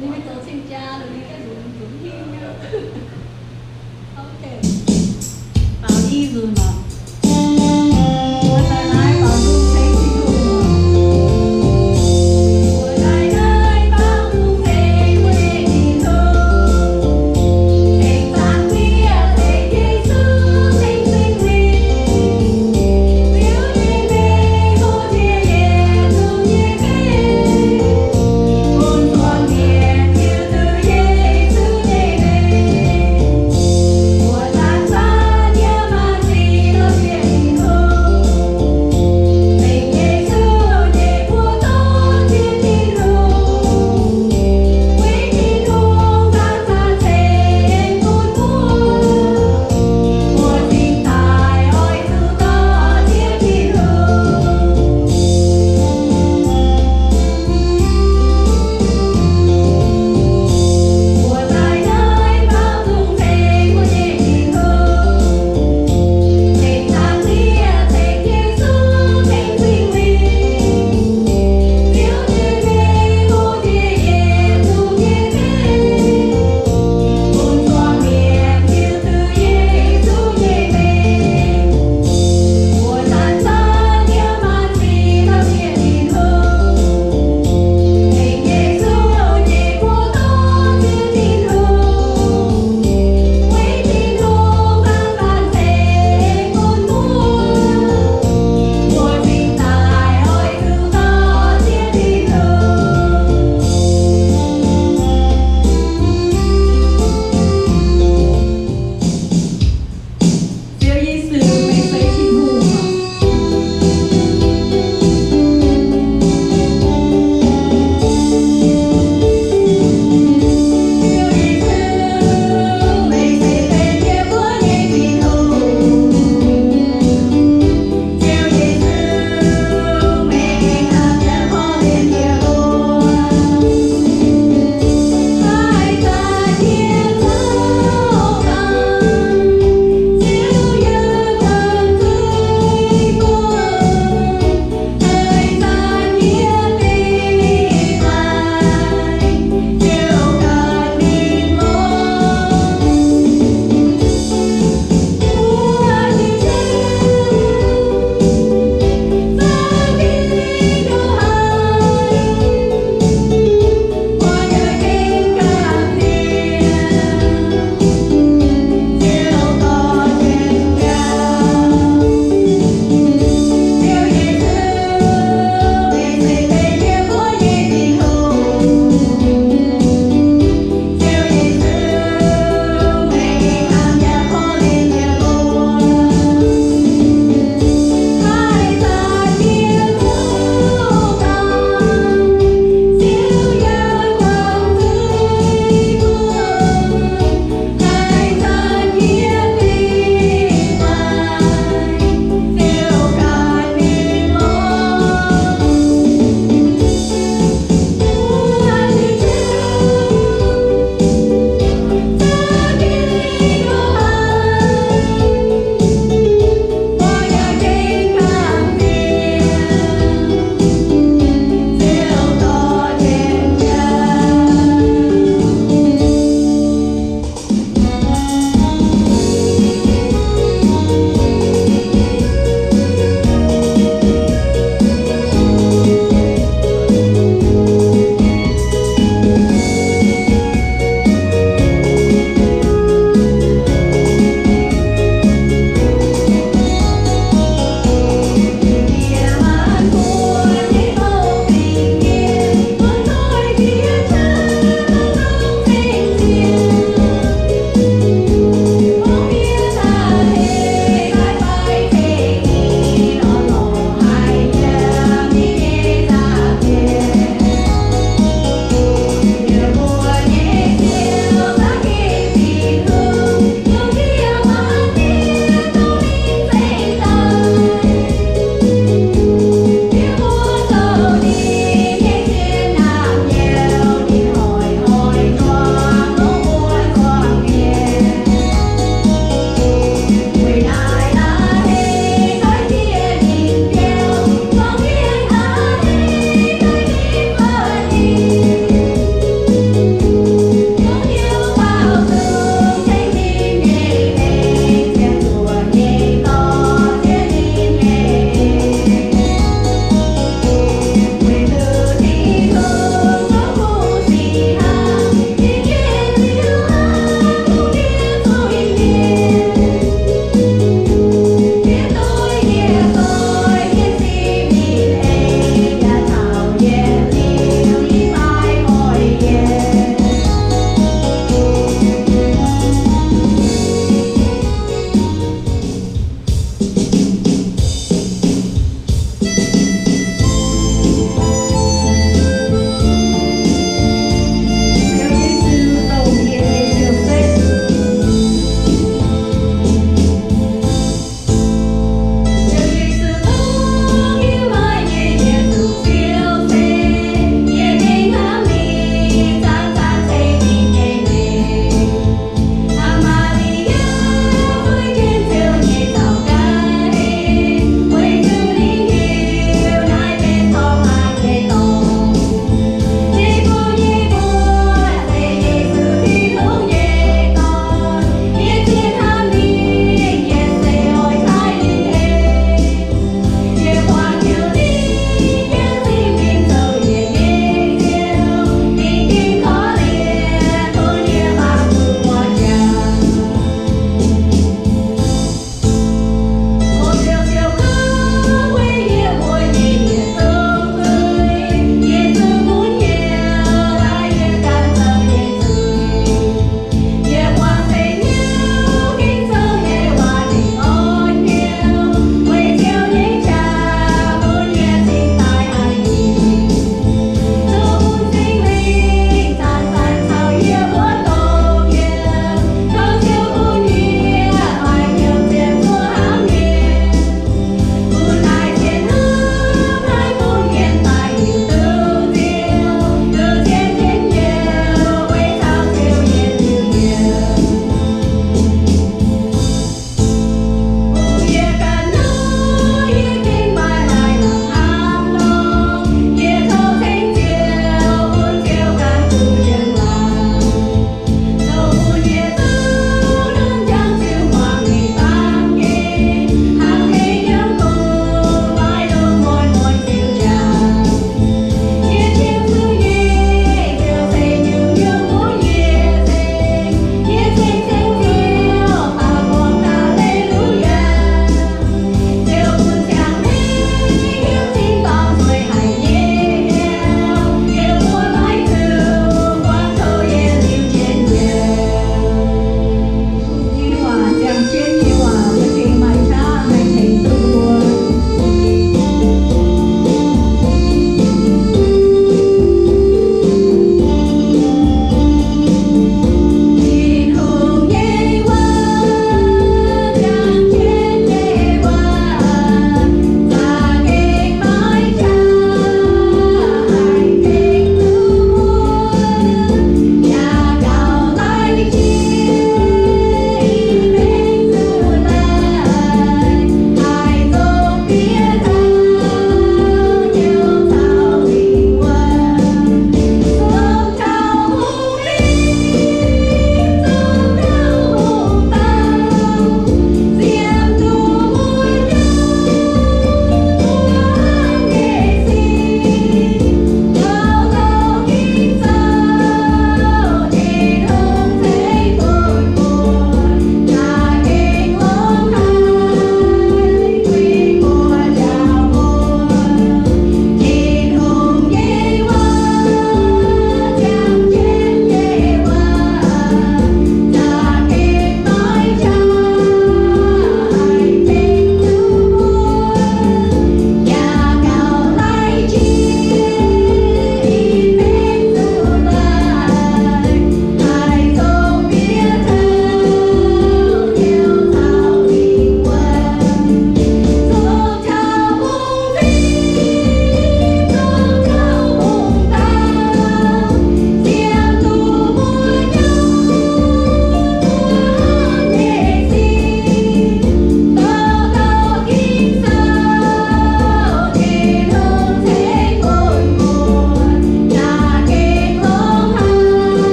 Ninh mingh zoux cing-jaa, ninh ganh nzuonx hingv. Ok. Baaux i nzunc oc. Mbuo daaih naaiv baaux nzung ceng Tin-Hungh oc. Mbuo daaih naaiv baaux nzung ceng Tin-Hungh. Tengx zaangc Ziouv, tengx Yesu, tengx Singx Lingh. Ziouv nyei mengh hoc jiex Yesu nyei mengh. Bun zuangx mienh hiuv duqv Yesu nyei mengh. Mbuo zanc-zanc yiem maanc sic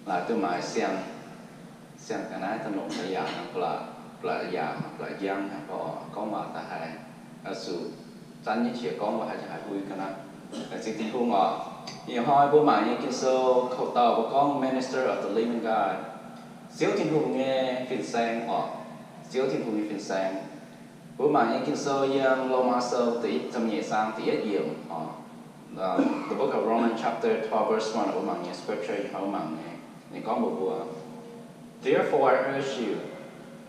Laaic duqv maaiz siang, siang ga'naaiv daaih longc daaih yaac, ba'laqc yaac, ba'laqc njang, gorngv waac daaih haih zuqc zanv nyei qiex gorngv mbuo haih haih huih ga'naaiv. Laengz zingh Tin-Hungh oc. Ih hnoi mbuo mangc nyei Ging-Sou koux-dauh mbuo gorngv Minister of the Living God, Ziouv Tin-Hungh nyei fin-saeng oc. Ziouv Tin-Hungh nyei fin-saeng. Mbuo mangc nyei Ging-Sou yiem Lomaa Sou da'yietv, ziepc nyeic zaang da'yietv yiemc oc. The book of Romans chapter twelve verse one, mbuo mangc nyei scripture, ih hnoi mbuo mangc nyei. Ninh gorngv mbuox mbuo, Therefore I urge you,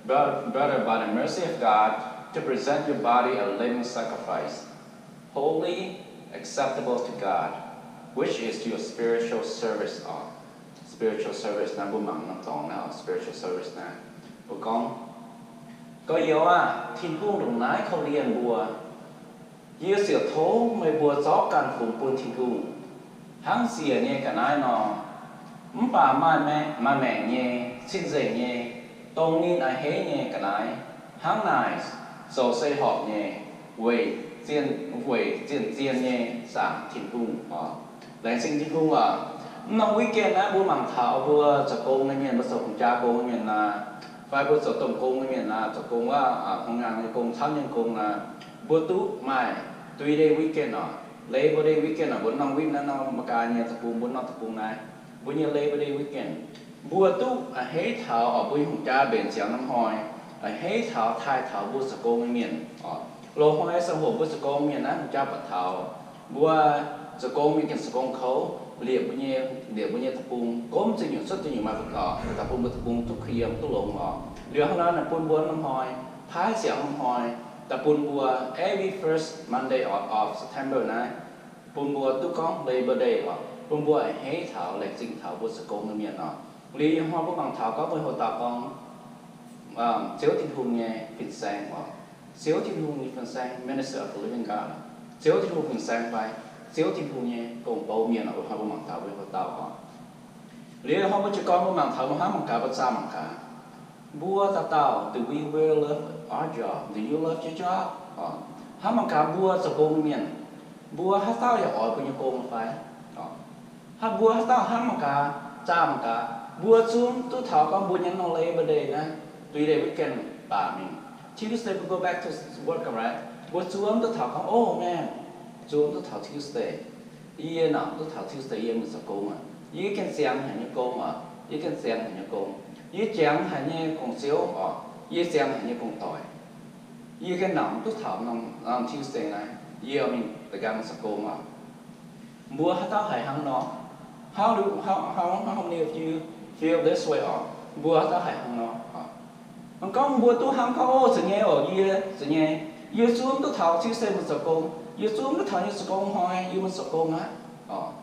bro- brother, by the mercy of God, to present your body a living sacrifice, holy, acceptable to God, which is your spiritual service oc. Spiritual service naaiv mbuo mangc norm dorngx naaiv oc, spiritual service naaiv. Mbuo gorngv, Gorx-youz aah! Tin-Hungh ndongc naaiv korv-lienh mbuo. Yie ziouc tov meih mbuo zorqv ganh fungx bun Tin-Hungh, hnangv ziec nyei ga'naaiv nor. Mv baac maaih maengc nyei, cing-nzengc nyei, dongh ninh a'hneiv nyei ga'naaiv, hnangv naaic zoux se horpc nyei, weic zien, weic zien zien nyei zaangc Tin-Hungh oc. Laengz zingh Tin-Hungh oc. Mv norm weekend naaiv mbuo mangc taux mbuo zoux gong nyei mienh, mbuo zoux hungh jaa gong nyei mienh naaic, fai mbuo zoux domh gong nyei mienh naaic, zoux gong wuov, hnangv ngaang nyei gong, camv nyei gong naaic, mbuo duqv maaih three day weekend oc. Labor Day weekend oc, mbuo norm week naaiv, norm Meigaa nyei deic-bung, mbuo norm deic-bung naaiv, mbuo nyei Labor Day weekend, mbuo duqv a'hneiv taux oc, mbuo nyei hungh jaa mbenc ziangx norm hnoi, a'hneiv taux taaih taux mbuo zoux gong nyei mienh oc. Loz-hnoi ziangh hoc mbuo zoux gong mienh naaiv hungh jaa buatc taux mbuo zoux gong mienh gengh zoux gong kouv, liepc mbuo nyei, liepc mbuo nyei deic-bung, gomv zingh nyungc cuotv zingh nyungc maaih buatc oc, daaih bun mbuo deic-bung duqv kuh yiem duqv longx oc. Liuz hnangv naaiv ninh bun mbuo norm hnoi, paaiv ziangx norm hnoi, daaih bun mbuo every first Monday of, of September naaiv, bun mbuo duqv gorngv Labor Day oc, bun mbuo a'hneiv taux, laengz zingh taux mbuo zoux gong nyei mienh oc. Liuz ih hnoi mbuo mangc taux gorngv mbuo hoc dauh gorngv, Ziouv Tin-Hungh nyei fin-saeng oc. Ziouv Tin-Hungh nyei fin-saeng, minister of the living God. Ziouv Tin-Hungh fin-saeng fai Ziouv Tin-Hungh nyei gong-bou mienh oc, ih hnoi mbuo mangc taux mbuo hoc dauh oc. Liuz ih hnoi mbuo jiez gorn mbuo mangc taux mbuo hnamv mangc gaax, mbuo zaah mangc gaax, mbuo dauh dauh, do we really love our job? Do you love your job? Hnamv mangc gaax mbuo zoux gong mienh, mbuo haaix dauh yaac oix mbuo nyei gong fai? Hnamv mbuo haaix dauh hnamv mangc gaax, zaah mangc gaax, mbuo zungv duqv taux gorngv mbuo nyei norm Labor Day naaiv, three day weekend baac mingh, Tuesday we go back to work, right? Mbuo zungv duqv taux gorngv, oh man, zungv duqv taux Tuesday. Yie nangc duqv taux Tuesday yie mingh zoux gong aqv. Yie gengh ziangx haic nyei gong oc. Yie gengh ziangx haic nyei gong. Yie ziangx haic nyei gong-ziouv oc. Yie ziangx haic nyei gong-doic. Yie gengh nangc duqv taux norm Tuesday naaiv, yie mingh da'gan zoux gong oc. Mbuo haaix dauh haiz hnangv nor? How do, how, how, how many of you feel this way oc? Mbuo haaix dauh haiz hnangv nor? Mv gorngv mbuo duqv hnamv gorngv, o, zeiz nyei oc, yie, zeiz nyei, yie zungv duqv taux Tuesday mingh zoux gong, yie zungv duqv taux nyei zoux gong hnoi yie mingh zoux gong aqv.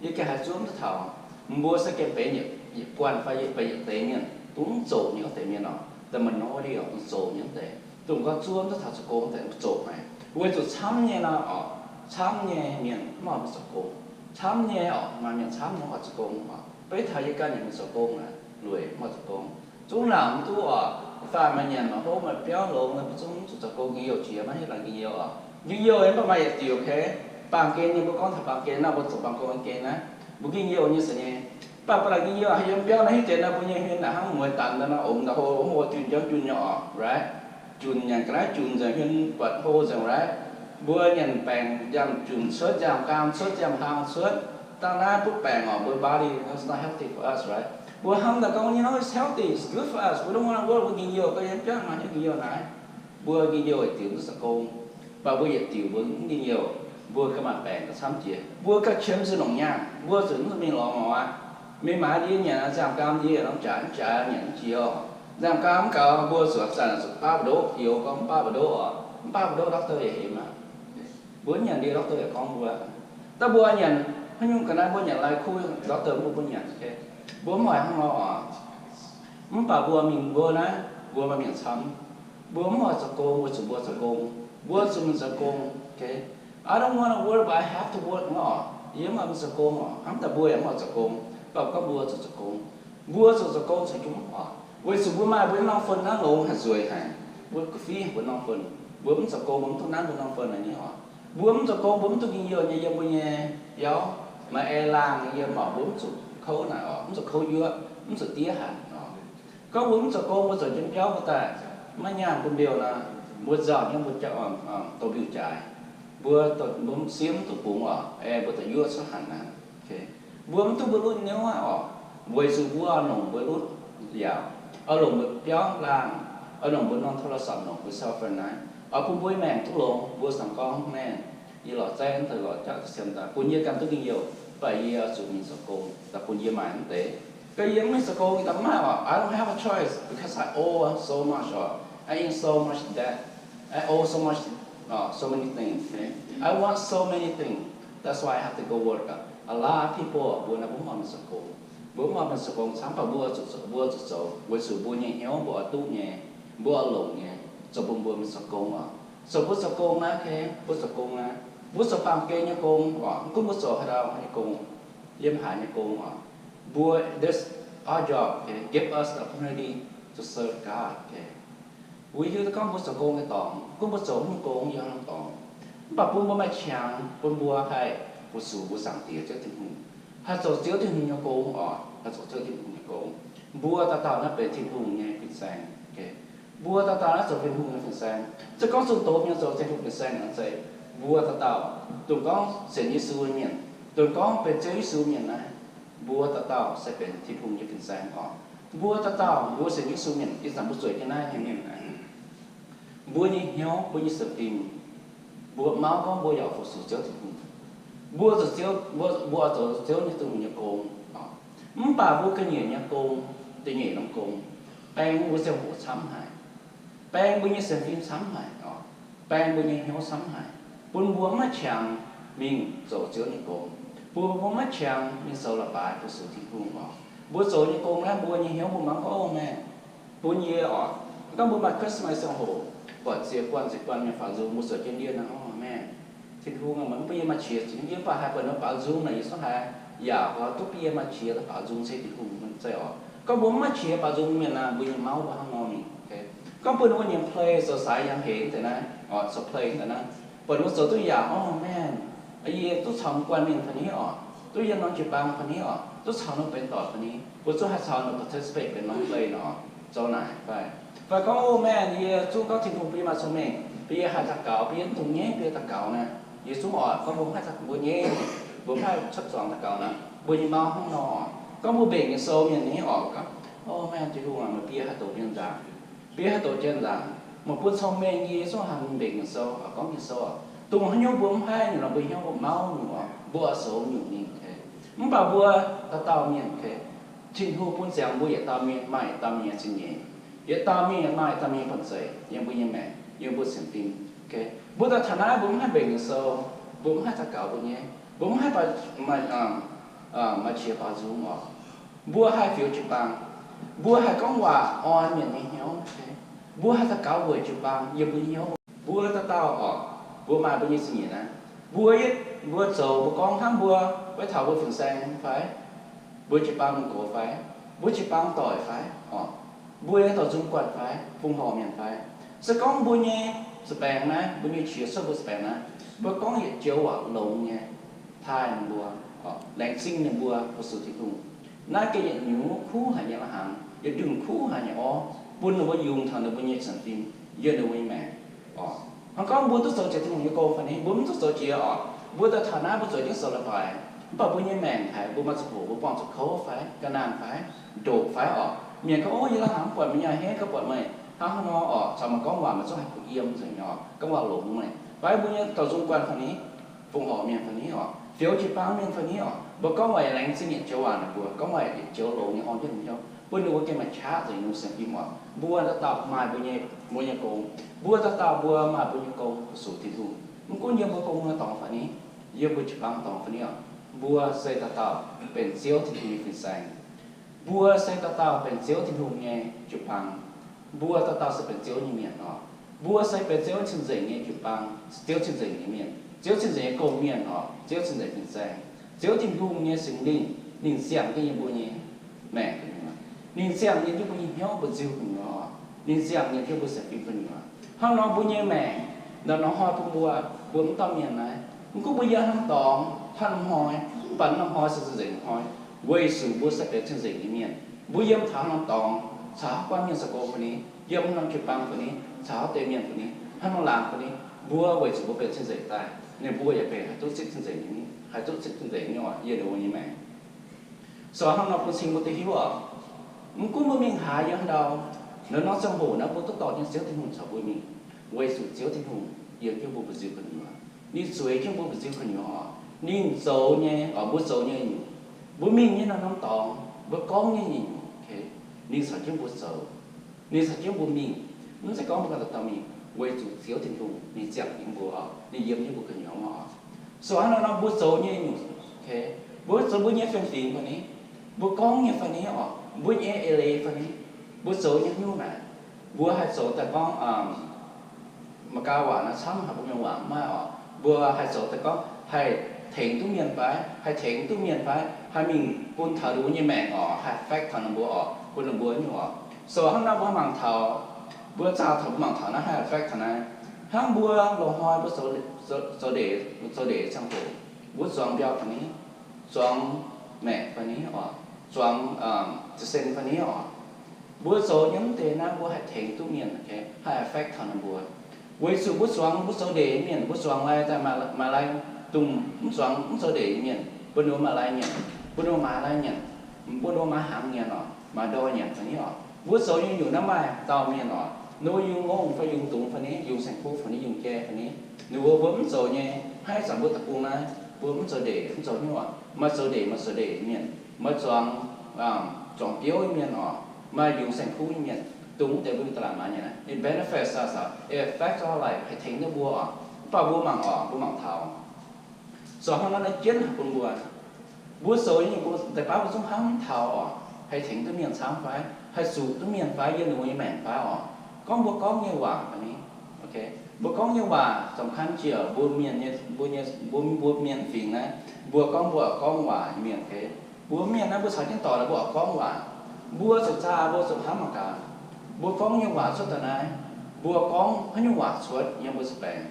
Yie gengh haiz zungv duqv taux. Mbuo se gengh benx yietc buonc fai benx yietc deix mienh, dongh mv zoqc nyei wuov deix mienh oc, the minority oc, mv zoqc nyei wuov deix, dongh gorngv zungv duqv taux zoux gong deix mv zoqc haic. Weic zuqc camv nyei nor oc, camv nyei mienh mv oix mingh zoux gong. Camv nyei oc, maaih mienh camv nyei mv oix zoux gong oc. Beiv taux yie ganh yaac mingh zoux gong aqv, lueic mv oix zoux gong. Zungv laangc mv duqv oc. Faanh maaih nyanc maaih hopv maaih biauv longx, mbuo zungv mv zuqc zoux gong. Ging-youh qiex maiv hiuv laanh ging-youh oc. Ging-youh mv baac maaih yietc diuc, okay? Baamh gen nyei, mbuo gorngv taux baamh gen nor, mbuo zoux baamh gen naaiv, mbuo ging-youh nyei se nyei. Mv baac ba'laqc ging-youh haaix yiem biauv naaiv hiuv deix nor, mbuo nyei hmien naaic hnangv mueiz danx daaih nor, omx daaih hlo, hlo, junh jauv junh nyei oc, right? Junh nyanc ga'naaiv, junh nzengc, hmien buatc hlo nzengc, right? Mbuo nyanc baengc nziaamv-junc cuotv, nziaamv-gaam cuotv, nziaamv-hlang cuotv, dangh naaiv butv baengc oc, mbuo body is not healthy for us, right? Mbuo hnamv daaih gorngv, you know, it's healthy, it's good for us. Mbuo dongh wuov, mbuo ging-youh, ga'yiem biauv maaih hnyouv ging-youh naaiv. Mbuo ging-youh yietc diuc mv zoux gong, mv baac mbuo yietc diuc mbuo mv ging-youh, mbuo gauh maaih baengc gauh camv jiex. Mbuo gauh qiemx zuqc longc nyaanh, mbuo zuqc mv mingh lorz ngorc aqv. Mingh maaiz ndie nyanc nziaamv-gaam ndie lorngx jaax mv jaaix nyanc mv jiex oc. Nziaamv-gaam mv gaux, mbuo zuqc zanc zuqc baav ba'ndoqv, youz gorngv mv baav ba'ndoqv oc, mv baav ba'ndoqv doctor yaac hemx aqv. Mbuo mv nyanc ndie doctor yaac gorngv mbuo. Da'faanh mbuo nyanc haaix nyungc ga'naaiv, mbuo nyanc lai-kuv doctor mbuo mbuo nyanc, mbuo mv oix hnangv nor oc. Mv baac mbuo mingh mbuo naaiv, mbuo maaih mienh camv. Mbuo mv oix zoux gong, weic zuqc mbuo zoux gong, mbuo zuqc mingh zoux gong. I don't wanna work, but I have to work nor, yie mv oix mingh zoux gong oc. Hnamv daaih mbuo yaac mv oix zoux gong, mv baac gorngv mbuo zuqc zoux gong. Mbuo zuqc zoux gong caux jienv oc, weic zuqc mbuo maaih mbuo nyei norm fun naaiv longx haic, nzueic haic. Mbuo ga'fiev mbuo norm fun. Mbuo mv zoux gong mbuo mv duqv nanv mbuo norm fun naaiv nyei oc. Mbuo mv zoux gong mbuo mv duqv ging-youh nyei, yiem mbuo nyei biauv maaih air laangh nyei yiem oc, mbuo mv zuqc kouv naaic oc, mv zuqc kouv yuoqv, mv zuqc diev hanc oc. Gorngv mbuo mv zoux gong, mbuo zoux jienv biauv mbuo daaih, maiv nyaanh bun mbiouh nor, mbuo nzauh nyei mbuo dorh mbiouh jaaix, mbuo, mbuo siev mv duqv bungx oc, aengx mbuo daaih yuoqv cuotv hanc aqv. Mbuo mv duqv mbuo lutv niouv aqv oc, weic zuqc mbuo oix longc mbuo lutv yaauc, oix longc mbuo biauv laangh, oix longc mbuo norm โทรศัพท์ longc mbuo cell phone naaiv, oix bun mbuo maengc duqv longx. Mbuo samx gorngv, maengc, yie lorz zaeqv daaih, lorz jauv daaih sienx daaih bun yie ganh duqv njien-youh, mv baac yie oix zuqc mingh zoux gong daaih bun yie maaic mv deix. Gorngv yie mv mingh zoux gong daaih mv maaih oc, I don't have a choice because I owe so much oc, I owe so much debt, I owe so much, so many things, I want so many things, that's why I have to go work. A lot of people, mbuo naaiv mbuo mv oix mingh zoux gong. Mbuo mv oix mingh zoux gong camv, mv baac mbuo zuqc, mbuo zuqc zoux weic zuqc mbuo nyei hnyouv mbuo oix duqv nyei, mbuo oix longc nyei, zoux bun mbuo mingh zoux gong oc. Zoux mbuo zoux gong naaiv, mbuo zoux gong naaiv, mbuo zoux baamh gen nyei gong oc, mv gunv mbuo zoux haaix dauh nyei gong, yiem haaix nyei gong oc, mbuo, this our job, give us the opportunity to serve God. Weic hiuv duqv gorngv mbuo zoux gong nyei dorngx, gunv mbuo zoux nyei gong yiem haaix norm dorngx, mv baac bun mbuo maaih qangx bun mbuo haih fu-sux mbuo Zaangc Diex Ziouv Tin-Hungh, haih zoux Ziouv Tin-Hungh nyei gong oc, haih zoux Ziouv Tin-Hungh nyei gong. Mbuo dauh dauh naaiv benx Tin-Hungh nyei fin-saeng. Mbuo dauh dauh naaiv zoux Tin-Hungh nyei fin-saeng. Se gorngv zunh doz mienh zoux Tin-Hungh fin-saeng nor, zeiz mbuo dauh dauh, dongh gorngv sienx Yesu nyei mienh, dongh gorngv benx Ziouv Yesu mienh naaiv, mbuo dauh dauh se benx Tin-Hungh nyei fin-saeng oc. Mbuo dauh dauh mbuo sienx Yesu mienh, ih zanc mbuo zueiz jienv naaiv nyei mienh, mbuo nyei hnyouv, mbuo nyei sienx fim, mbuo mauv gorngv mbuo yaac fu-sux Ziouv Tin-Hungh. Mbuo zoux Ziouv, mbuo, mbuo oix zoux Ziouv nyei Tin-Hungh nyei gong. Mv baac mbuo ga'nyiec nyei gong, da'nyeic norm gong, baeng mbuo ziangh hoc camv haic, baeng mbuo nyei sienx fim camv haic, baeng mbuo nyei hnyouv camv haic, bun mbuo maiv qangx mingh zoux Ziouv nyei gong, bun mbuo maiv qangx mingh zoux leiz-baaix fu-sux Tin-Hungh oc. Mbuo zoux nyei gong naaiv, mbuo nyei hnyouv mbuo mangc gorngv, o, maengh, bun yie oc, gorngv mbuo maaih Christmas ziangh hoc, buatc ziex guanh ziex guanh mienh faaux nzung, mbuo zoux jienv ndiev naaiv, o, maengh, Tin-Hungh aac, meih mv bun yie maaih qiex ziex ndiev, mv baac haih buatc ninh faaux nzung naaic, yie zungv haih yaac duqv bun yie maaih qiex faaux nzung ceix Tin-Hungh zeiz oc. Gorngv mbuo mv maaih qiex faaux nzung mienh naaic, mbuo nyei mauv mbuo hnangv nor mingh. Gorngv bun ninh mbuo nyiemc play zoux saaix yangh heix deix naaiv oc, zoux play deix naaiv, buatc ninh mbuo zoux duqv yaac, o, maengh, yie duqv caux guanh mingh fai ni oc, duqv yiem norm jiu-baang fai ni oc, duqv caux ninh benx doic fai ni, mbuo zungv haih caux ninh participate benx norm play nor, zoux naaic fai? Fai gorngv, o, maengh, yie zungv gorngv Tin-Hungh bun yie maaih cong-mengh, bun yie haih daux gaux, bun yie mv dungx nyaiv, bun yie daux gaux naaic, yie zungv oix gorngv mbuo mv haih daux, mbuo nyaiv, mbuo mv haih cuotv zuangx daux gaux naaic, mbuo nyei mauv hnangv nor. Gorngv mbuo mbenc nyei sou mienh ni oc, gorngv, o, maengh, Tin-Hungh aac, meih bieqc haaix doqc mienh nzaangc, bieqc haaix doqc jien nzaangc, meih bun cong-mengh yie zungv haih mbenc nyei sou, gorngv nyei sou oc. Dongh haaix nyungc mbuo mv haih nyungc nor, mbuo hnyouv mbuo mauv nyungc oc, mbuo oix zoux nyungc mingh. Mv baac mbuo dauh dauh mienh, Tin-Hungh bun ziangx mbuo yietc dauh mienh maaih yietc dauh mienh nyei zingh nyeic, yietc dauh mienh maaih yietc dauh mienh nyei banh zeic yiem mbuo nyei maengc, yiem mbuo sienx fim. Mbuo daaih taux naaiv mbuo mv haih mbenc nyei sou, mbuo mv haih daux gaux mbuo nyei, mbuo mv haih maaih qiex faaux nzung oc. Mbuo haih fioux jiu-baang, mbuo haih gorngv waac orn mienh nyei hnyouv, mbuo haih daux gaux weic jiu-baang yiem mbuo nyei hnyouv. Mbuo dauh dauh oc, mbuo maaih mbuo nyei zingh nyeic naaiv. Mbuo, mbuo zoux mbuo gorngv hnangv mbuo, maiv taux mbuo fin-saeng fai? Mbuo jiu-baang mienh gox fai? Mbuo jiu-baang doic fai? Oc, mbuo nyei doic nzung guanh fai? Fongc horc mienh fai? Se gorngv mbuo nyei za'baengx naaiv, mbuo nyei qiex cuotv mbuo za'baengx naaiv, mbuo gorngv yietc joux waac longx nyei, taaih ninh mbuo, laengz zingh ninh mbuo fu-sux Tin-Hungh, naaiv gengh yietc nyungc kuv haic nyei la'hnaangx, yietc nyungc kuv haic nyei orv, bun ninh mbuo yungz taux ninh mbuo nyei sienx fim, yiem ninh mbuo nyei maengc. Oc, hnangv gorngv mbuo duqv zoux jiex Tin-Hungh nyei gong fai ni? Mbuo mv duqv zoux jiex oc. Mbuo daaih taux naaiv mbuo zueiz jienv zoux leiz-baaix, mv baac mbuo nyei maengc haic, mbuo maaih ziangh hoc mbuo buangh zuqc kouv fai, ga'naanh fai, ndoqc fai oc. Mienh gorngv, o, yie la'hnaangx mv buatc meih nyei a'hneiv, gorngv buatc meih hnangv haaix nor oc, caux meih gorngv waac meih zungv haih kuh yiem nzengc oc, gorngv waac longx meih. Fai mbuo nyei doic nzung guanh fai ni, fongc horc mienh fai ni oc, fioux jiu-baang mienh fai ni oc, mbuo gorngv waac yaac laengz zingh yietc joux waac ninh mbuo, gorngv waac yietc joux longx nyei orn jienv ninh hnyouv, bun ninh mbuo gengh maaih qaqv nzengc ninh mbuo sienx fim oc. Mbuo dauh dauh maaih mbuo nyei, mbuo nyei gong. Mbuo dauh dauh mbuo maaih mbuo nyei gong fu-sux Tin-Hungh. Mv gunv yiem mbuo gong nyei dorngx fai ni, yiem mbuo jiu-baang dorngx fai ni oc, mbuo se dauh dauh benx Ziouv Tin-Hungh nyei fin-saeng. Mbuo se dauh dauh benx Ziouv Tin-Hungh nyei jiu-baang. Mbuo dauh dauh se benx Ziouv nyei mienh oc. Mbuo se benx Ziouv cing-nzengc nyei jiu-baang, Ziouv cing-nzengc nyei mienh, Ziouv cing-nzengc nyei gong-mienh oc, Ziouv cing-nzengc fin-saeng. Ziouv Tin-Hungh nyei Singx Lingh, ninh ziangh jienv yiem mbuo nyei maengc gu'nyuoz. Ninh ziangh yiem jienv mbuo nyei hnyouv mbu'ziex gu'nyuoz oc. Ninh ziangh yiem jienv mbuo sienx fim gu'nyuoz. Hnangv nor mbuo nyei maengc, naaiv norm hnoi bun mbuo, mbuo mv dauh mienh naaiv, mv gunv mbuo yiem haaix norm dorngx, haaix norm hnoi, mv baac norm hnoi se cing-nzengc hnoi. Weic zuqc mbuo se benx cing-nzengc nyei mienh. Mbuo yiem taux haaix norm dorngx, caux haaix guanh mienh zoux gong fai ni, yiem haaix norm jiu-baang fai ni, caux haaix deix mienh fai ni, haaix norm laangz fai ni, mbuo weic zuqc mbuo benx cing-nzengc daaih, ninh mbuo yaac benx haih duqv zipv cing-nzengc nyei, haih duqv zipv cing-nzengc nyei oc, yiem ninh mbuo nyei maengc. So hnangv nor bun cing mbuo duqv hiuv oc. Mv gunv mbuo mingh haaix yiem haaix ndau, naaiv norm ziangh hoc naaiv mbuo duqv dorh jienv Ziouv Tin-Hungh caux mbuo mingh, weic zuqc Ziouv Tin-Hungh yiem jienv mbuo mbu'nziu gu'nyuoz. Ninh zueiz jienv mbuo mbu'nziu gu'nyuoz oc. Ninh zoux nyei oc, mbuo zoux nyei nyungc, mbuo mingh nyei naaiv norm dorngx, mbuo gorngv nyei nyungc, ninh caux jienv mbuo zoux. Ninh caux jienv mbuo mingh. Mv zeiz gorngv mbuo ganh dauh dauh mingh, weic zuqc Ziouv Tin-Hungh ninh ziangh jienv mbuo oc, ninh yiem jienv mbuo gu'nyuoz oc. So hnangv nor mbuo zoux nyei nyungc, mbuo zoux mbuo nyei fiem-fingx fai ni, mbuo gorngv nyei fai ni oc, mbuo nyei eix leiz fai ni, mbuo zoux nyei nyungc naaic, mbuo haih zoux daaih gorngv mangc gaax waac naaiv camv haic, mbuo mienh waac mv maaih oc. Mbuo haih zoux daaih gorngv haih tengx duqv mienh fai, haih tengx duqv mienh fai, haih mingh bun taux ninh mbuo nyei maengc oc, haih affect taux ninh mbuo oc, bun ninh mbuo nyungc oc. So hnangv nor mbuo mangc taux, mbuo zaah taux mbuo mangc taux naaiv haih affect taux naaiv. Hnangv mbuo loz-hnoi mbuo zoux ndeic, zoux ndeic ziangh hoc, mbuo zuangx mbiauh fai ni, zuangx maengc fai ni oc, zuangx za'sen fai ni oc, mbuo zoux nyei mv deix naaiv mbuo haih tengx duqv mienh, haih affect taux ninh mbuo. Weic zuqc mbuo zuangx mbuo zoux ndeic nyei mienh, mbuo zuangx lai daaih maaih lai, dongh mv zuangx mv zoux ndeic nyei mienh, bun ninh mbuo maaih lai nyanc, bun ninh mbuo maaiz lai nyanc, bun ninh mbuo maaiz hnaangx nyanc oc, maaiz ndorh nyanc fai ni oc. Mbuo zoux nyei nyungc naaiv maaih dauh mienh oc, ninh mbuo yungz ngongh fai yungz dungz fai ni, yungz saeng-kuv fai ni, yungz jai fai ni, ninh mbuo mbuo mv zoux nyei, haaix zanc mbuo deic-bung naaiv mbuo mv zoux ndeic mv zoux nyungc, maaih zoux ndeic maaih zoux ndeic nyei mienh, maaih zuangx, zuangx biouv nyei mienh oc, maaih yungz saeng-kuv nyei mienh, dongh wuov deix mbuo mingh da'laatc maaiz nyanc naaiv, it benefits us oc, it affects our life, haih tengx duqv mbuo oc. Mv baac mbuo mangc oc, mbuo mangc taux zoux hnangv naaiv naaiv jienv haic bun mbuo. Mbuo zoux nyei mbuo deix baav mbuo zungv hnamv taux oc, haih tengx duqv mienh camv fai, haih zuqc duqv mienh fai, yiem ninh mbuo nyei maengc fai oc. Gorngv mbuo gorngv nyei waac fai ni, mbuo gorngv nyei waac สำคัญ jiex mbuo mienh nyei, mbuo nyei, mbuo, mbuo mienh fingx naaiv, mbuo gorngv mbuo oix gorngv waac nyei mienh, mbuo mienh naaiv mbuo caux jienv doic naaiv mbuo oix gorngv waac. Mbuo zuqc zaah mbuo zuqc hnamv mangc gaax, mbuo gorngv nyei waac cuotv daaih naaiv, mbuo gorngv haaix nyungc waac cuotv yiem mbuo zuqc baengc.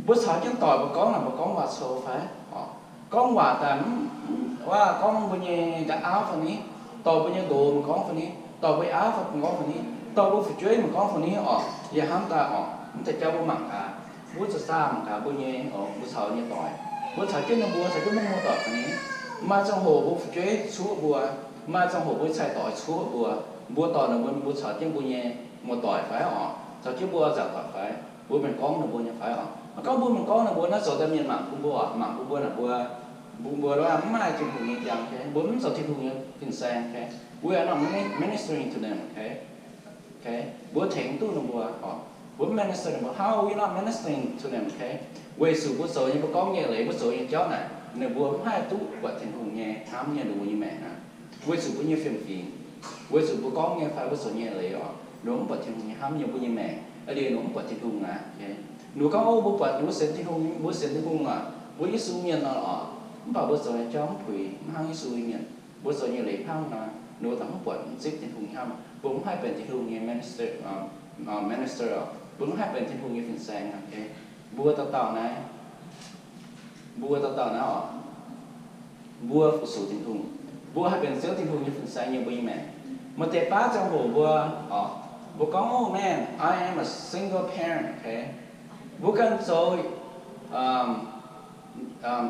Mbuo caux jienv doic mbuo gorngv naaic mbuo gorngv waac cou fai oc? Gorngv waac daaih, waac gorngv mbuo nyei nqa'haav fai ni, dorh mbuo nyei nqox mbuo gorngv fai ni, dorh mbuo auv fai gorngv fai ni, dorh mbuo fu'jueiv mbuo gorngv fai ni oc, yie hnamv daaih oc, mv deix jauv mbuo mangc gaax, mbuo zuqc zaah mangc gaax mbuo nyei, mbuo caux nyei doic, mbuo caux jienv ninh mbuo caux jienv mbuo muoz-doic fai ni, maaih ziangh hoc mbuo fu'jueiv cuoqv mbuo, maaih ziangh hoc mbuo cai-doic cuoqv mbuo, mbuo dorh ninh mbuo, mbuo caux jienv mbuo nyei muoz-doic fai oc, caux jienv mbuo nzaangc doic fai, mbuo mingh gorngv ninh mbuo nyei fai oc? Gorngv mbuo mingh gorngv ninh mbuo naaiv zoux daaih mienh mangc bun mbuo oc, mangc bun mbuo naaic mbuo, mbuo, mbuo mv maaih Tin-Hungh nyei njang, mbuo mv zoux Tin-Hungh nyei fin-saeng, we are not ministering to them. Mbuo tengx duqv ninh mbuo oc, mbuo mv minister ninh mbuo. How we not ministering to them? Weic zuqc mbuo zoux nyei, mbuo gorngv nyei leiz, mbuo zoux nyei jauv naaic, ninh mbuo mv haih duqv buatc Tin-Hungh nyei hnamv nyei ninh mbuo nyei maengc aqv. Weic zuqc mbuo nyei fiem-fingx, weic zuqc mbuo gorngv nyei fai mbuo zoux nyei leiz oc, ninh mbuo mv buatc Tin-Hungh nyei hnamv nyei mbuo nyei maengc, aa liuz ninh mbuo mv buatc Tin-Hungh aqv. Ninh mbuo gorngv, Ov, mbuo buatc, mbuo sienx Tin-Hungh, mbuo sienx Tin-Hungh oc, mbuo Yesu mienh oc, mv baac mbuo zoux nyei jauv mv puix, mv hnangv Yesu nyei mienh. Mbuo zoux nyei leiz hnangv nor, ninh mbuo daaih mv buatc mv zipv Tin-Hungh nyei hnamv. Mbuo mv haih benx Tin-Hungh nyei minister, minister oc, mbuo mv haih benx Tin-Hungh nyei fin-saeng. Mbuo dauh dauh naaiv, mbuo dauh dauh naaiv oc, mbuo fu-sux Tin-Hungh, mbuo haih benx Ziouv Tin-Hungh nyei fin-saeng yiem mbuo nyei maengc. Maaih deix baav ziangh hoc mbuo oc, mbuo gorngv, Oh man, I am a single parent. Mbuo ganh zoux,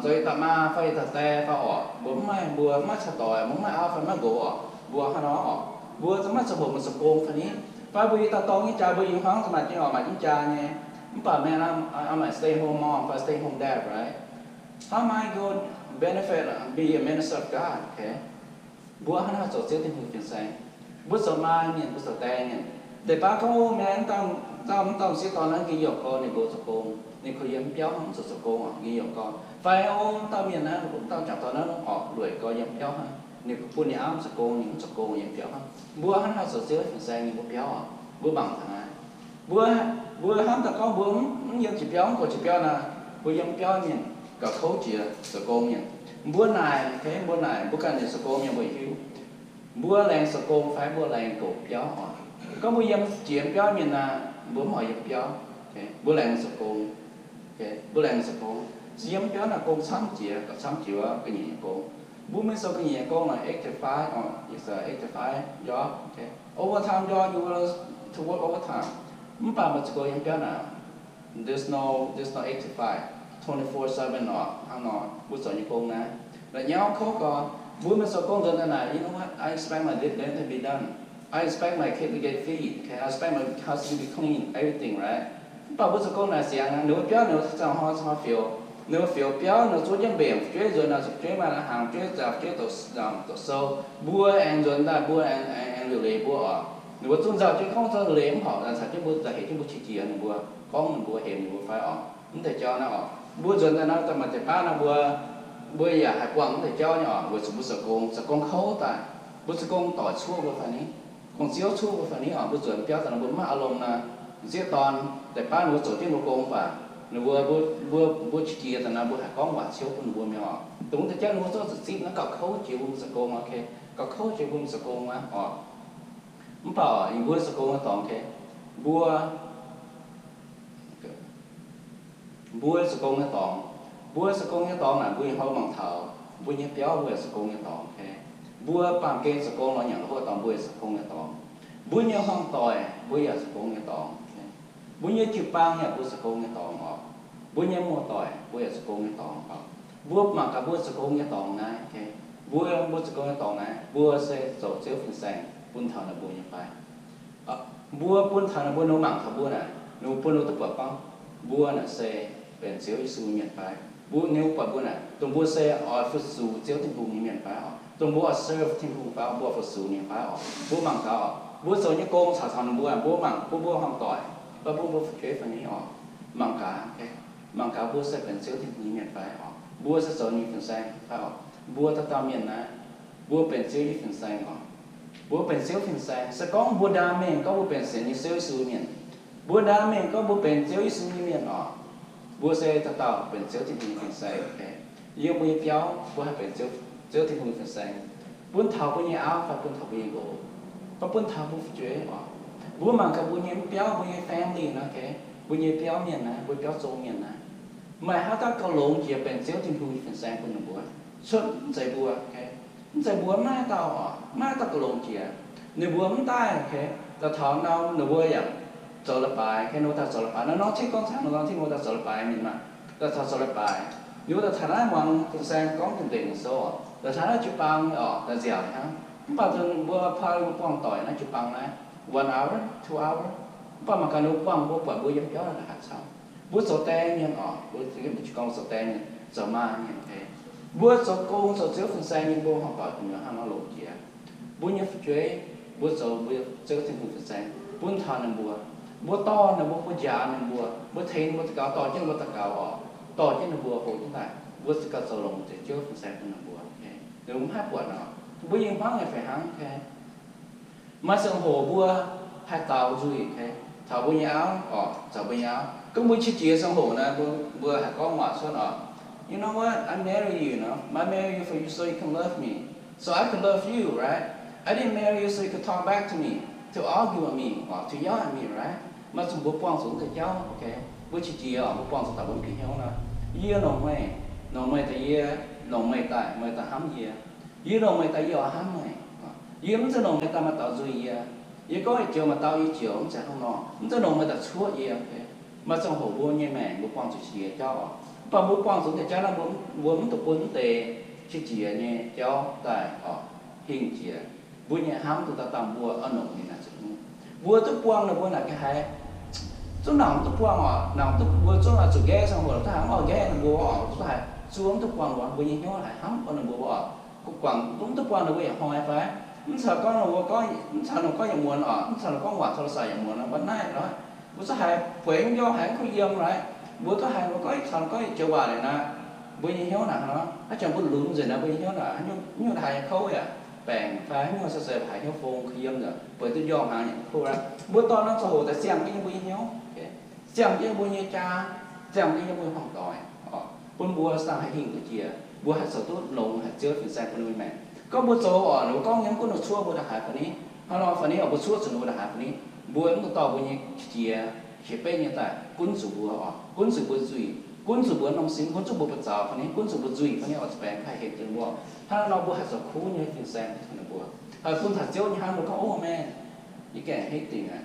zoux yietc dauh maa fai yietc dauh die fai oc, mbuo mv maaih, mbuo mv maaih caux-doic, mbuo mv maaih auv fai mv maaih nqox oc, mbuo hnangv nor oc, mbuo mv maaih ziangh hoc mbuo zoux gong fai ni, fai mbuo yietc dauh dorng nyei jaax mbuo yiem hmuangv, maaih jienv oc, maaih jienv jaa nyei, mv baac maaih lamh, maaih stay home mom fai stay home dad, right? How am I going benefit, be a minister of God? Mbuo hnangv naaiv zoux Ziouv Tin-Hungh fin-saeng. Mbuo zoux maa mienh, mbuo zoux die mienh, deix baav gorngv, Oh man, mv dauh, mv dauh m'sieqv dorn naaiv nqi youc gorx, ninh nqox zoux gong, ninh kuh yiem biauv hnangv, mv zuqc zoux gong oc, nqi youc gorx. Fai, Oh, mv dauh mienh naaiv, mv dauh m'jangc dorn naaiv orqc, lueic gorx yiem biauv hnangv, ninh kuh bun ninh auv mv zoux gong, ninh mv zoux gong yiem biauv hnangv. Mbuo hnangv naaiv zoux Ziouv fin-saeng nyei mbuo biauv oc, mbuo mangc taux naaiv. Mbuo, mbuo hnamv daaih gorngv mbuo mv yiem jiex biauv, mv goux jiex biauv naaic, mbuo yiem biauv mienh gauh kouv jiex zoux gong mienh. Mbuo naaic, mbuo naaic mbuo ganh nyei zoux gong mienh mbuo hiuv, mbuo laengz zoux gong fai mbuo laengz goux biauv oc. Gorngv mbuo yiem jiex biauv mienh naaic, mbuo mv oix yiem biauv, mbuo laengz zoux gong, mbuo laengz zoux gong. Se yiem biauv naaic gong camv jiex, gauh camv jiex wuov ga'nyiec nyei gong. Mbuo mienh sou ga'nyiec gong naaic eight to five, or it's a eight to five job, okay? Overtime job, you will to work overtime. Mv baac mbuo zoux gong yiem biauv naaic, there's no, there's no eight to five, twenty-four seven oc, hnangv nor mbuo zoux nyei gong naaiv. La'nyauv kouv gorx, mbuo mienh sou gong nzuonx daaih naaic, you know what? I expect my deadline to be done. I expect my kid to get feed. Okay, I expect my house to be clean, everything, right? Mv baac mbuo zoux gong naaic siangx, ninh mbuo biauv ninh mbuo zangc hnoi zangc hnoi fioux. Ninh mbuo fioux biauv, ninh mbuo zuov jienv mbenc, fu'jueiv nzuonx naaic, fu'jueiv maaih hnaangx, fu'jueiv zaqc, fu'jueiv doqc sou. Mbuo aengx nzuonx daaih, mbuo aengx, aengx, aengx liuc leiz mbuo oc. Ninh mbuo zungv nzauh jienv gorngv zungv liuc leiz mv horpc, caux jienv mbuo za'gengh jienv mbuo qiex jiez ninh mbuo, gorngv ninh mbuo, hemx ninh mbuo fai oc. Mv deix jauv naaiv oc, mbuo nzuonx daaih naaiv daaih maaih deix baav naaiv mbuo, mbuo yaac haih buangh mv deix jauv nyei oc. Weic zuqc mbuo zoux gong, zoux gong kouv daaih, mbuo zoux gong doic cuoqv mbuo fai ni, gong-ziouv cuoqv mbuo fai ni oc. Mbuo nzuonx biauv daaih nor mbuo mv maaih อารมณ์ naaic, m'sieqv dorn deix baav ninh mbuo zoux jienv mbuo gong baac ninh mbuo, mbuo, mbuo qiex jiez daaih naaiv mbuo haih gorngv waac ciouv bun ninh mbuo mi'aqv oc. Dongh mv deix jauv ninh mbuo zorqv zuqc zipv naaiv gauh kouv jiex mbuo zoux gong, okay, gauh kouv jiex mbuo zoux gong aqv oc. Mv baac oc, mbuo zoux gong nyei dorngx, okay, mbuo Mbuo zoux gong nyei dorngx, mbuo zoux gong nyei dorngx naaic, mbuo ih hnoi mangc taux mbuo nyei biauv, mbuo yaac zoux gong nyei dorngx, okay? Mbuo baamh gen zoux gong lorz nyanc lorz hopv dorngx, mbuo yaac zoux gong nyei dorngx. Mbuo nyei hmuangv-doic, mbuo yaac zoux gong nyei dorngx, okay? Mbuo nyei jiu-baang yaac mbuo zoux gong nyei dorngx oc. Mbuo nyei muoz-doic, mbuo yaac zoux gong nyei dorngx oc. Mbuo mangc gaax mbuo zoux gong nyei dorngx naaiv, okay? Mbuo, mbuo zoux gong nyei dorngx naaiv, mbuo se zoux Ziouv fin-saeng bun taux ninh mbuo nyei fai? Mbuo bun taux ninh mbuo, ninh mbuo mangc taux mbuo naaic, ninh mbuo bun ninh mbuo duqv buatc gorngv mbuo naaic se benx Ziouv Yesu nyei mienh fai? Mbuo, ninh mbuo buatc mbuo naaic, dongh mbuo se oix fu-sux Ziouv Tin-Hungh nyei mienh fai oc? Dongh mbuo oix serve Tin-Hungh fai? Mbuo oix fu-sux ninh fai oc? Mbuo mangc gaax oc, mbuo zoux nyei gong caux taux ninh mbuo, mbuo mangc bun mbuo hmuangv-doic, bun mbuo fu'jueiv fai ni oc? Mangc gaax, mangc gaax mbuo se benx Ziouv Tin-Hungh nyei mienh fai oc? Mbuo se zoux ninh fin-saeng fai oc? Mbuo dauh dauh mienh naaiv, mbuo benx Ziouv nyei fin-saeng oc. Mbuo benx Ziouv fin-saeng. Se gorngv mbuo ndaam mengh gorngv mbuo benx sienx nyei Ziouv Yesu mienh, mbuo ndaam mengh gorngv mbuo benx Ziouv Yesu nyei mienh oc, mbuo se dauh dauh benx Ziouv Tin-Hungh nyei fin-saeng, okay? Yiem mbuo nyei biauv mbuo haih benx Ziouv, Ziouv Tin-Hungh nyei fin-saeng, bun taux mbuo nyei auv fai bun taux mbuo nyei nqox, fai bun taux mbuo fu'jueiv oc. Mbuo mangc gaax mbuo nyei biauv, mbuo nyei family naaiv, okay? Mbuo nyei biauv mienh naaiv, mbuo biauv zong mienh naaiv, maaih haaix dauh gauh longx jiex benx Ziouv Tin-Hungh nyei fin-saeng bun ninh mbuo? Cuotv mv zeiz mbuo, okay? Mv zeiz mbuo, maiv maaih dauh oc, maiv maaih dauh gauh longx jiex. Ninh mbuo mv daaih, okay, daaih taux nor ninh mbuo yaac zoux leiz-baaix, okay, ninh mbuo daaih zoux leiz-baaix. Naaiv norm cingv gorngv camv, norm norm cingv mbuo daaih zoux leiz-baaix mienh maah, daaih taux zoux leiz-baaix. Ninh mbuo daaih taux naaiv muangx fin-saeng gorngv dingc dingc sou oc, daaih taux naaiv jiu-baang oc, daaih nziaauc hnangv. Mv baac mbuo, mbuo buangh doic naaiv jiu-baang naaiv one hour, two hour. Mv baac mangc gaax ninh mbuo buangh, mbuo buatc mbuo yiem biauv naaic haaix camv. Mbuo zoux die mienh oc, mbuo, mbuo gorngv zoux die mienh, zoux maa mienh, okay? Mbuo zoux gong zoux Ziouv fin-saeng nyei, mbuo horpc baac gu'nyuoz hnangv nor longx jiex. Mbuo nyei fu'jueiv, mbuo zoux mbuo Ziouv Tin-Hungh fin-saeng bun taux ninh mbuo. Mbuo dorh ninh mbuo, mbuo njaaux ninh mbuo, mbuo tengx ninh mbuo daux gaux, dorh jienv ninh mbuo daux gaux oc, dorh jienv ninh mbuo hoqc jienv daaih, mbuo za'gengh zoux longx jiex Ziouv fin-saeng bun ninh mbuo, okay? Ninh mbuo mv haih buatc oc. Mbuo yiem hmuangv nyei fih hnangv, okay? Maaih ziangh hoc mbuo haih daux nzuih, okay, taux mbuo nyei auv oc, caux mbuo nyei auv. Gorngv mbuo qiex jiez ziangh hoc naaiv, mbuo, mbuo haih gorngv waac cuotv oc. You know what? I marry you, you know. I marry you for you so you can love me, so I can love you, right? I didn't marry you so you could talk back to me, to argue with me, or to yell at me, right? Maaih ziangh mbuo buangh zuqc wuov deix jauv, okay? Mbuo qiex jiez oc, mbuo buangh zuqc daaih mbuo mv bieqc hnyouv nor. Yie longc meih, longc meih daaih yie, longc meih daaih meih daaih hnamv yie. Yie longc meih daaih yie oix hnamv meih. Yie mv zeiz longc meih daaih meih daux nzuih yie. Yie gorngv yie joux meih dau yie joux, mv zeiz hnangv nor. Mv zeiz longc meih daaih cuoqv yie. Maaih ziangh hoc mbuo nyei maengc mbuo buangh zuqc qiex jiez jauv oc. Mv baac mbuo buangh zuqc wuov deix jauv naaiv, mbuo, mbuo mv dungx bun wuov deix qiex jiez nyei jauv daaih oc, hingh jiex mbuo nyei hnamv, dongh dauh dauh mbuo oix longc ninh naaic zuqc hnyouv. Mbuo duqv buangh ninh mbuo naaic ga'haaix, zungv nangc mv duqv buangh oc. Nangc duqv, mbuo zungv oix zuqc nqaeqv ziangh hoc duqv haiz mv oix nqaeqv ninh mbuo oc, duqv haiz zuov mv duqv buangh, mbuo nyei hnyouv haiz hnamv bun ninh mbuo oc. Guv guangc mv duqv buangh ninh mbuo yaac hnoi fai? Mv caux gorngv ninh mbuo gorngv, mv caux ninh gorngv yietc muonz oc, mv caux ninh gorngv waac โทรศัพท์ yietc muonz nor, mbuo naaiv nor, mbuo zungv haiz bueix nyei jauv haiz mv kuh yiem, right? Mbuo duqv haiz ninh mbuo gorngv caux ninh gorngv yietc joux waac liuz naaic, mbuo nyei hnyouv naaic hnangv nor, haaix jangx mbuo lunx nzengc naaic, mbuo nyei hnyouv naaic, haaix nyungc haaix nyungc kouv yaac baengc fai haaix nyungc se se haiz hnyouv fong kuh yiem nzengc, bueix duqv njormh hnaangx yaac kuh, right? Mbuo dorh norm ziangh hoc daaih ziangh jienv yie mbuo nyei hnyouv, ziangh jienv mbuo nyei jaa, ziangh jienv yie mbuo nyei hmuangv doic oc, bun mbuo dangh haih hingh duqv jiex, mbuo haih zoux duqv longx haic Ziouv fin-saeng bun ninh mbuo maengc. Gorngv mbuo zoux oc, ninh mbuo gorngv yiem gunv ninh cuoqv mbuo ndongc haaix fai ni, hnangv nor fai ni oc, mbuo cuoqv zuqc ninh mbuo ndongc haaix fai ni, mbuo mv dungx dorh mbuo nyei qiex jiez, qiex benv nyei daaih gunv zuqc mbuo oc, gunv zuqc mbuo nzuih. Gunv zuqc mbuo norm sin, gunv zuqc mbuo buoz-zaux fai ni, gunv zuqc mbuo nzuih fai ni oix zuqc baengx haih henv jienv mbuo. Hnangv nor mbuo haih zoux kuv nyei fin-saeng tengx ninh mbuo. Haih bun taux Ziouv nyei hnamv, mbuo gorngv, Ov, meih, yie gaengh haiz dingc aqv.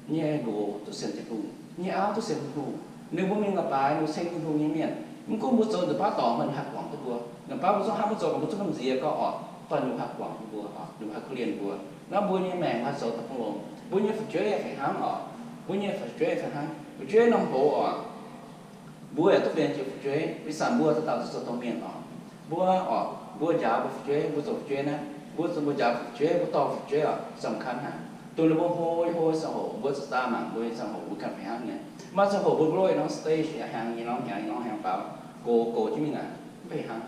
Yie nyei nqox duqv sienx Tin-Hungh, yie nyei auv duqv sienx Tin-Hungh. Ninh mbuo mingh leiz-baaix ninh mbuo ceng Tin-Hungh nyei mienh. Mv gunv mbuo zoux nzunc baav dorngc, mv baac ninh haih guangc duqv mbuo. Ninh mbuo mv zuqc hnamv mbuo zoux, mbuo zuqc hnamv nziex gauh oc, dongh ninh mbuo haih guangc duqv mbuo oc, ninh mbuo haih korv-lienh mbuo. Naaiv mbuo nyei maengc haih zoux daaih bun longx. Mbuo nyei fu'jueiv yaac fih hnangv oc. Mbuo nyei fu'jueiv fih hnangv, fu'jueiv norm hoz oc. Mbuo yaac duqv benx jiex fu'jueiv, ih zanc mbuo dauh dauh duqv zoux domh mienh oc. Mbuo oc, mbuo njaaux mbuo fu'jueiv, mbuo zoux fu'jueiv naaiv, mbuo zoux, mbuo njaaux fu'jueiv, mbuo dorh fu'jueiv oc, สำคัญ naaiv. Dongh ninh mbuo hlo, hlo ziangh hoc, mbuo zuqc zaah mangc mbuo nyei ziangh hoc mbuo ganh fih hnangv nyei. Maaih ziangh hoc mbuo loh norm stage yaac hnyangx nyei, norm hnyangx nyei, norm hnyangx faaux, gox gox jienv mingh naaic, mv fih hnangv.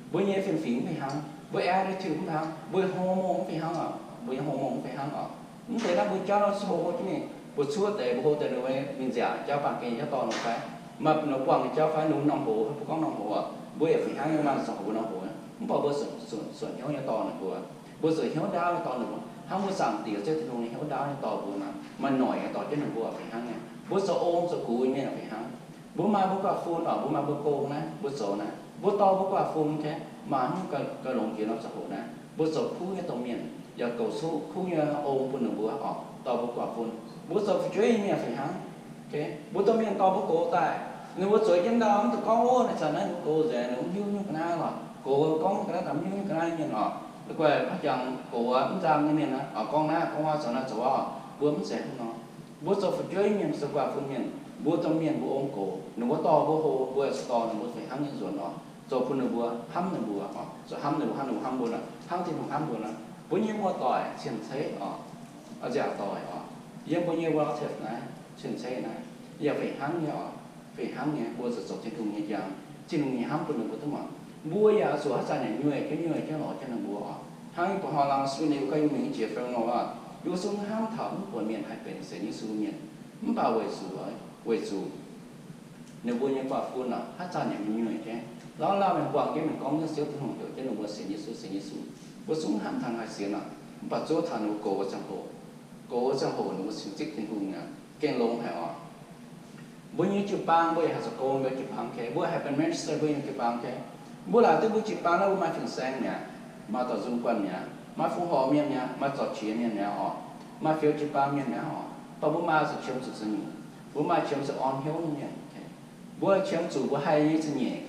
Mbuo nyei fiem-fingx mv fih hnangv, mbuo attitude mv fih hnangv, mbuo nyei hormone mv fih hnangv oc, mbuo nyei hormone mv fih hnangv oc. Mv zeiz naaiv mbuo jauv nor hlo hlo jienv mingh, mbuo cuotv deix mbuo hlo deix ninh mbuo mingh nziaauc jauv baamh gen jauv dorh ninh fai, maaih ninh buangh nyei jauv fai, ninh norm hoz, mbuo gorngv norm hoz oc, mbuo yaac fih hnangv nyei, maaih ziangh hoc mbuo norm hoz, mv baac mbuo zuqc, zuqc, zuqc hnyouv nyei dorh ninh mbuo. Mbuo zuqc hnyouv ndaauv nyei dorh ninh mbuo. Hnangv mbuo zaangc Diex Ziouv Tin-Hungh nyei hnyouv ndaauv nyei dorh mbuo nor, maaih noic nyei dorh jienv ninh mbuo fih hnangv nyei. Mbuo zoux ong zoux gux nyei mienh fih hnangv. Mbuo maaih mbuo guaax fun oc, mbuo maaih mbuo gong naaiv, mbuo zoux naaiv, mbuo dorh mbuo guaax fun, maaih haaix nyungc ga'longx jiex norm ziangh hoc naaiv. Mbuo zoux kuv nyei domh mienh, yaac goux zuqc kuv nyei ong bun ninh mbuo oc, dorh mbuo guaax fun. Mbuo zoux fu'jueiv nyei mienh fih hnangv. Mbuo domh mienh dorh mbuo gox daaih, ninh mbuo zueiz jienv ndau mv dungx gorngv, Ov, naaiv zanc naaiv ninh mbuo gox nzengc, ninh mbuo mv hiuv nyungc ga'naaiv lorqc. Gox gorngv ga'naaiv daaih mv hiuv nyungc ga'naaiv nyei lorqc. Guai, haaix jangx gox mv nzang nyei mienh aqv, gorngv naaiv gorngv wuov, zoux naaiv zoux wuov, mbuo mv zeiz hnangv nor. Mbuo zoux fu'jueiv mienh, zoux guaax fun mienh, mbuo domh mienh mbuo ong gox, ninh mbuo dorh mbuo hlo, mbuo yaac zuqc dorh ninh mbuo fih hnangv nyei nzuonx oc. Zoux bun ninh mbuo hnamv ninh mbuo oc, zoux hnamv ninh mbuo, hnangv ninh mbuo hnamv mbuo nor, hnangv Tin-Hungh hnamv mbuo nor. Mbuo nyei muoz-doic cien-ceqv oc, nziaauc doic oc, yiem mbuo nyei relative naaiv, cien-ceqv naaiv, yaac fih hnangv nyei oc. Fih hnangv nyei, mbuo zuqc zoux Tin-Hungh nyei njang, Tin-Hungh nyei hnamv bun ninh mbuo duqv muangx. Mbuo yaac zuqc haaix zanc yaac nyueih jienv nyueih jienv lorz jienv ninh mbuo oc. Hnangv yie buatc hnoi lang Sydney wuov ganh yungh mingh jiex funeral oc, yie zuqc hnamv taux mv buatc mienh haih benx sienx Yesu mienh. Mv baac weic zuqc, weic zuqc ninh mbuo nyei guaax fun oc, haaix zanc yaac mingh nyueih jienv, lauh lauh mingh buangh jienv mingh gorngv nyei Ziouv Tin-Hungh heuc jienv ninh mbuo sienx Yesu, sienx Yesu. Mbuo zungv hnamv taux haih sienx oc. Mv baac zuov taux ninh mbuo gox wuov ziangh hoc, gox wuov ziangh hoc ninh mbuo cingx zipv Tin-Hungh aqv, gengh longx haic oc. Mbuo nyei jiu-baang mbuo yaac haih zoux gong mbuo nyei jiu-baang, mbuo haih benx minister mbuo nyei jiu-baang. Mbuo laaic duqv mbuo jiu-baang naaiv mbuo maaih fin-saeng mi'aqv, maaih doic nzung guanh mi'aqv, maaih fongc horc mienh mi'aqv, maaih zorc qiex mienh mi'aqv oc, maaih fioux jiu-baang mienh mi'aqv oc. Mv baac mbuo maaih zuqc qiemx zuqc za'nyungc, mbuo maaih qiemx zuqc orn hnyouv nyei mienh. Mbuo qiemx zuqc mbuo haih nyei za'nyeic,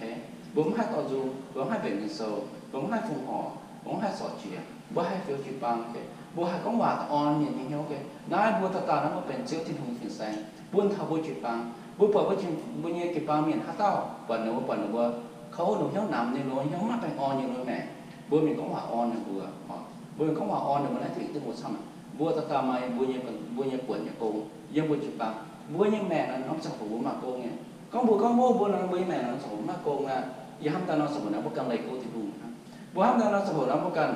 mbuo mv haih doic nzung, mbuo mv haih benx ging-sou, mbuo mv haih fongc horc, mbuo mv haih zorc qiex, mbuo haih fioux jiu-baang. Mbuo haih gorngv waac daaih orn mienh nyei hnyouv. Naaiv mbuo dauh dauh naaiv mbuo benx Ziouv Tin-Hungh fin-saeng bun taux mbuo jiu-baang. Mbuo buatc mbuo, mbuo nyei jiu-baang mienh haaix dauh, buatc ninh mbuo, buatc ninh mbuo kouv, ninh hnyouv namx, ninh hnyouv maiv baengh orn nyei maengc, mbuo mingh gorngv waac orn ninh mbuo. Mbuo mingh gorngv waac orn ninh mbuo naaiv tengx duqv mbuo camv. Mbuo dauh dauh maaih mbuo nyei, mbuo nyei buonc nyei gong yiem mbuo jiu-baang. Mbuo nyei maengc naaiv norm ziangh hoc mbuo maaih gong nyei. Gorngv mbuo gorngv mbuo, mbuo nor mbuo nyei maengc norm ziangh hoc maiv maaih gong aqv. Yie hnamv daaih norm ziangh hoc naaiv mbuo ganh leih go Tin-Hungh hnangv. Mbuo hnamv daaih norm ziangh hoc naaiv mbuo ganh,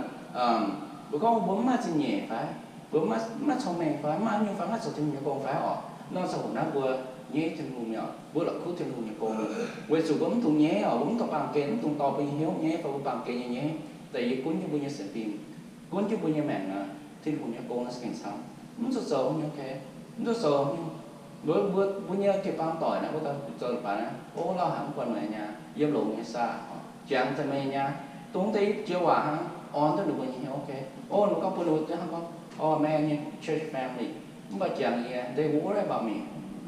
mbuo gorngv mbuo mv maaih zingh nyeic fai, mbuo mv maaih cong-mengh fai, mv maaih haaix nyungc fai, mv maaih zoux Tin-Hungh nyei gong fai oc. Norm ziangh hoc naaiv mbuo nyei Tin-Hungh nyei oc, mbuo la'kuqv Tin-Hungh nyei gong. Weic zuqc mbuo mv dungx nyaiv oc, mbuo mv dungx baamh gen, mv dungx dorh mbuo nyei hnyouv nyaiv fai mbuo baamh gen nyei nyaiv daaih yie gunv jienv mbuo nyei sienx fim, gunv jienv mbuo nyei maengc naaiv, Tin-Hungh nyei gong naaiv se gengh camv. Mv zuqc zoux nyungc, mv zuqc zoux nyungc. Mbuo, mbuo, mbuo nyei jiu-baang doic naaiv, mbuo zoux leiz-baaix naaiv, o, lauh haic, mv buatc meih nyei, yiem longx nyei saah, jangx daaih meih nyei, dongh deix jiex waac hnangv, orn duqv ninh mbuo nyei hnyouv. O, ninh mbuo gorngv bun ninh mbuo hnangv gorngv, o, meih nyei church family, mv baac jangx yie, they worry about me,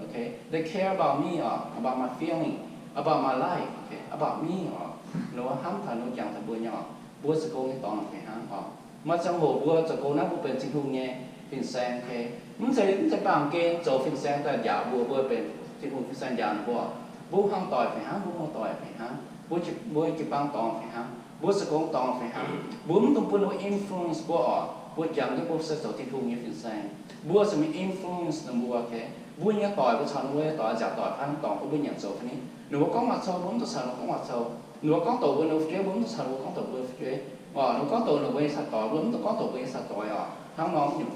okay, they care about me, about my feeling, about my life, okay, about me oc. Ninh mbuo hnamv taux, ninh mbuo jangx taux mbuo nyei oc. Mbuo zoux gong nyei dorngx fih hnangv oc. Maaih ziangh hoc mbuo zoux gong naaiv mbuo benx Tin-Hungh nyei fin-saeng, okay. Mv zeiz, mv zeiz baamh gen zoux fin-saeng daaih njaaux mbuo, mbuo benx Tin-Hungh fin-saeng njaaux ninh mbuo. Mbuo hmuangv doic fih hnangv, mbuo muoz-doic fih hnangv, mbuo, mbuo jiu-baang dorngx fih hnangv, mbuo zoux gong dorngx fih hnangv. Mbuo mv dungx bun ninh mbuo influence mbuo oc. Mbuo jangx jienv mbuo se zoux Tin-Hungh nyei fin-saeng, mbuo zuqc mingh influence ninh mbuo, okay. Mbuo nyei doic, mbuo caux ninh mbuo nyei doic nziaauc doic fai dorngc bun mbuo nyanc zoux fai ni, ninh mbuo gorngv waac-cou, mbuo mv dungx caux ninh mbuo gorngv waac-cou. Ninh mbuo gorngv doqc mbuo nyei fu'jueiv, mbuo mv dungx caux ninh mbuo gorngv doqc mbuo nyei fu'jueiv. Oc, ninh mbuo gorngv doqc ninh mbuo nyei sai-doic, mbuo mv dungx gorngv doqc mbuo nyei sai-doic oc. Hnangv nor nyungc,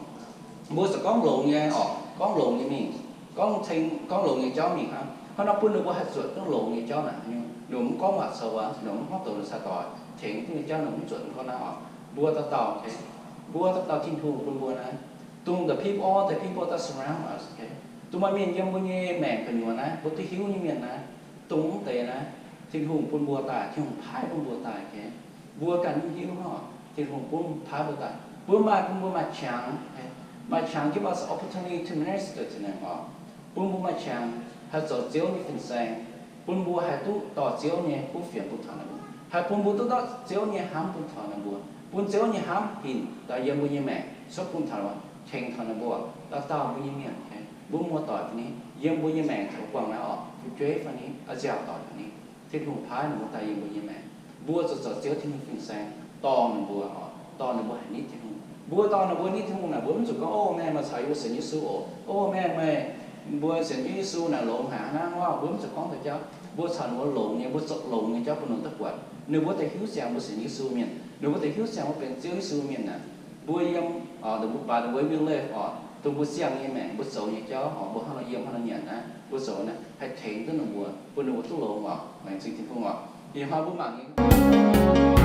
mbuo zuqc gorngv longx nyei oc, gorngv longx nyei mingh, gorngv ceng, gorngv longx nyei jauv mingh hnangv. Hnangv nor bun ninh mbuo haih zuotc duqv longx nyei jauv naaic nyungc. Ninh mbuo mv gorngv waac-cou aqv, ninh mbuo mv gorngv doqc ninh sai-doic, tengx duqv nyei jauv ninh mbuo mv zuotc mv gorngv naaiv oc. Mbuo dauh dauh, okay, mbuo dauh dauh Tin-Hungh bun mbuo naaiv, dongh the people, all the people that surround us, okay, dongh maaih mienh yiem mbuo nyei maengc gu'nyuoz naaiv, mbuo duqv hiuv nyei mienh naaiv, dongh mv deix naaiv, Tin-Hungh bun mbuo daaih, Tin-Hungh paaiv bun mbuo daaih. Mbuo ganh mv hiuv nor, Tin-Hungh bun paaiv mbuo daaih, bun maaih, bun mbuo maaih qangx, maaih qangx give us opportunity to minister to them oc. Bun mbuo maaih qangx haih zoux Ziouv nyei fin-saeng, bun mbuo haih duqv dorh Ziouv nyei kuv fienx bun taux ninh mbuo, haih bun mbuo duqv dorh Ziouv nyei hnamv bun taux ninh mbuo, bun Ziouv nyei hnamv hinc daaih yiem mbuo nyei maengc cuotv bun taux, tengx taux ninh mbuo dauh dauh mbuo nyei mienh. Mbuo muoz-doic fai ni, yiem mbuo nyei maengc taux buangh naaiv oc, fu'jueiv fai ni, a'nziaauc doic fai ni, Tin-Hungh paaiv ninh mbuo daaih yiem mbuo nyei maengc. Mbuo zuqc zoux Ziouv Tin-Hungh fin-saeng dorh ninh mbuo oc, dorh ninh mbuo haih nitv Tin-Hungh. Mbuo dorh ninh mbuo nitv Tin-Hungh naaic, mbuo mv zuqc gorngv, O, meih maaih caux yie mbuo sienx Yesu oc. O, meih, meih, mbuo sienx Yesu naaic longx haic hnangv. Mbuo mv zuqc gorngv deix jauv. Mbuo caux ninh mbuo longx nyei, mbuo zoux longx nyei jauv bun ninh mbuo duqv buatc. Ninh mbuo deix hiuv ziangx mbuo sienx Yesu mienh, ninh mbuo deix hiuv ziangx mbuo benx Ziouv Yesu mienh naaic, mbuo yiem, mbuo baac ninh mbuo real life oc, dongh mbuo ziangh nyei maengc, mbuo zoux nyei jauv oc, mbuo hnangv nor yiem, hnangv nor nyanc naaiv, mbuo zoux naaiv haih tengx duqv ninh mbuo, bun ninh mbuo duqv longx oc. Laengz zingh Tin-Hungh oc. Ih hnoi mbuo mangc nyei